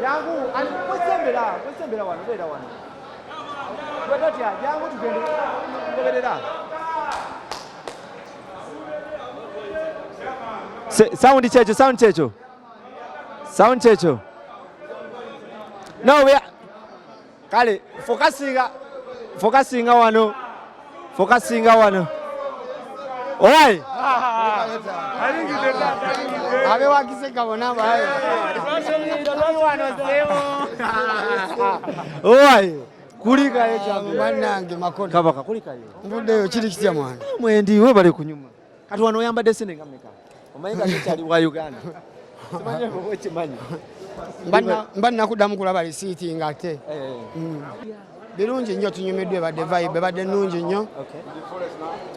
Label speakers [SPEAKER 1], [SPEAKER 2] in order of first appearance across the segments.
[SPEAKER 1] Jangu, kwesembera, kwesembera wano, beera wano. Gwe totya, jangu tugende ngoberera. Sound kyekyo, sound kyekyo. Sound kyekyo. No, we are kale fokasinga fokasinga wano. Fokasinga wano. Oi.
[SPEAKER 2] Abewagize gabona bayo.
[SPEAKER 1] Oi. Kulikayo champion.
[SPEAKER 2] Bannange makono.
[SPEAKER 1] Kabaka kulikayo.
[SPEAKER 2] Nvuddeyo kiri kitya mwana?
[SPEAKER 1] Mwendi webale kunyuma. Kati wano oyambadde sente nga mmeka? Omanyi nga tokyali wa Uganda. Simanyi oba okimanyi.
[SPEAKER 2] Mba nnakuddamu kulaba lisiiti nga ate. Birungi nnyo, tunyumiddwa, ebadde vibe ebadde nnungi nnyo.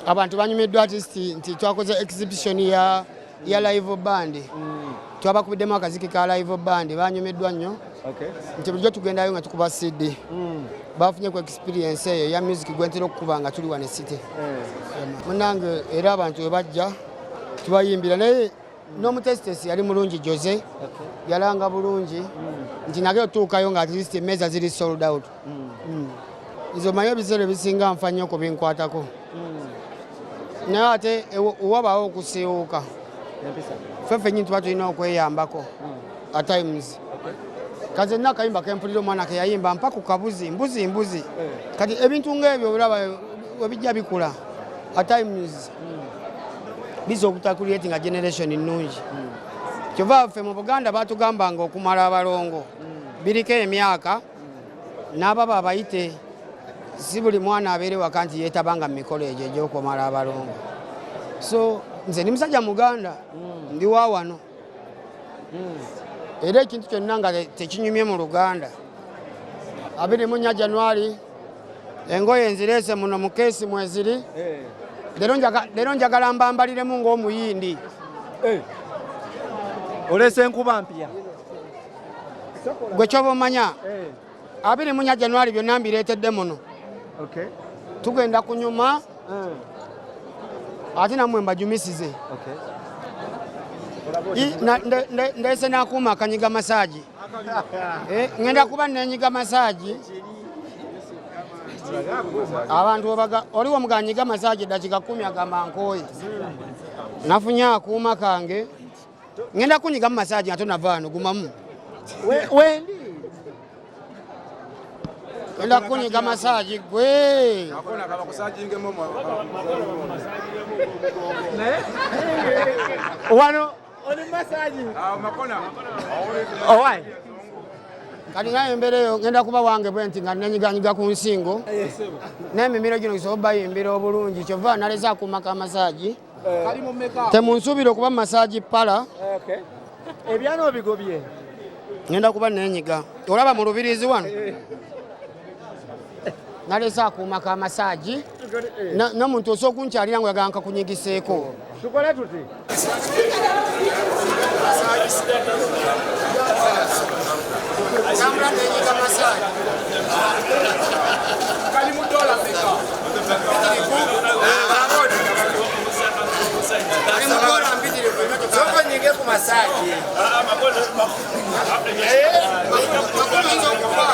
[SPEAKER 2] Abantu banyumiddwa artist nti twakoze exhibition ya live band. Twabakubiddemu akaziki ka live band, banyumiddwa nnyo. Nti bulijjo tugendayo nga tukuba CD. Bafunye ku experience eyo eya music gwe ntera okukuba nga tuli wano e City. Munnange era abantu we bajja tubayimbira, naye n'omutesitesi yali mulungi, Jose yalanga bulungi nti nage otuukayo nga at least emmeeza ziri sold out. Nze omanyi ebiseera ebisinga nfa nnyo ku binkwatako, naye ate wabaawo okusiiwuuka, ffe ffennyini tuba tulina okweyambako at times. Kaze nina akayimba kempulira omwana ke yayimba, mpa ku kabuzi mbuzi mbuzi. Kati ebintu ng'ebyo olaba webijja bikula, at times biza okutacreatinga generation nnungi. Kyova ffe mu Buganda batugambanga okumala abalongo biriko emyaka n'ababa abayite, si buli mwana abeere waka nti yeetabanga mu mikolo egyo egy'okumala abalongo. So nze ndi musajja Muganda, ndi wa wano, era ekintu kyonna nga tekinyumye mu Luganda. 24 Januari, engoye nzireese muno mu keesi mweziri. Leero njagala mbambaliremu ng'Omuyindi.
[SPEAKER 1] Oleese enkuba mpya.
[SPEAKER 2] Gwe kyoba omanya, 24 Januari byonna mbireetedde muno. Tugenda kunyuma ate nammwe mbajumisize. Ndeese n'akuuma akanyiga massage. Ngenda kuba nenyiga massage. Abantu webaga oliwo omuganyiga massage eddakiika 10 agamba nkooye. Nafunye akuuma kange, ngenda kunyigamu massage nga tonava wano, gumamu.
[SPEAKER 1] Wendi.
[SPEAKER 2] Ngenda kunyiga massage gwe.
[SPEAKER 1] Wano oli massage. Owai.
[SPEAKER 2] Kati naye embeera eyo ngenda kuba wange bwe nti nga nenyiganyiga ku nsingo n'emimiro gino gisobola bayimbira obulungi. Kyova nalese akuuma ka massage, temunsuubira okuba massage parlour.
[SPEAKER 1] Ebyana obigobye.
[SPEAKER 2] Ngenda kuba nenyiga, olaba mu lubirizi wano nalese akuuma ka massage. N'omuntu osobola okunkyalira nga oyagala nkakunyigiseeko.
[SPEAKER 1] Tukole tuti.
[SPEAKER 2] Tambula nenyiga massage.
[SPEAKER 3] Kali mu dola meka?
[SPEAKER 2] Ali mu dola mpitirivu nnyo.
[SPEAKER 4] Soko nyinge ku massage.
[SPEAKER 2] Makulu oyinza okufa.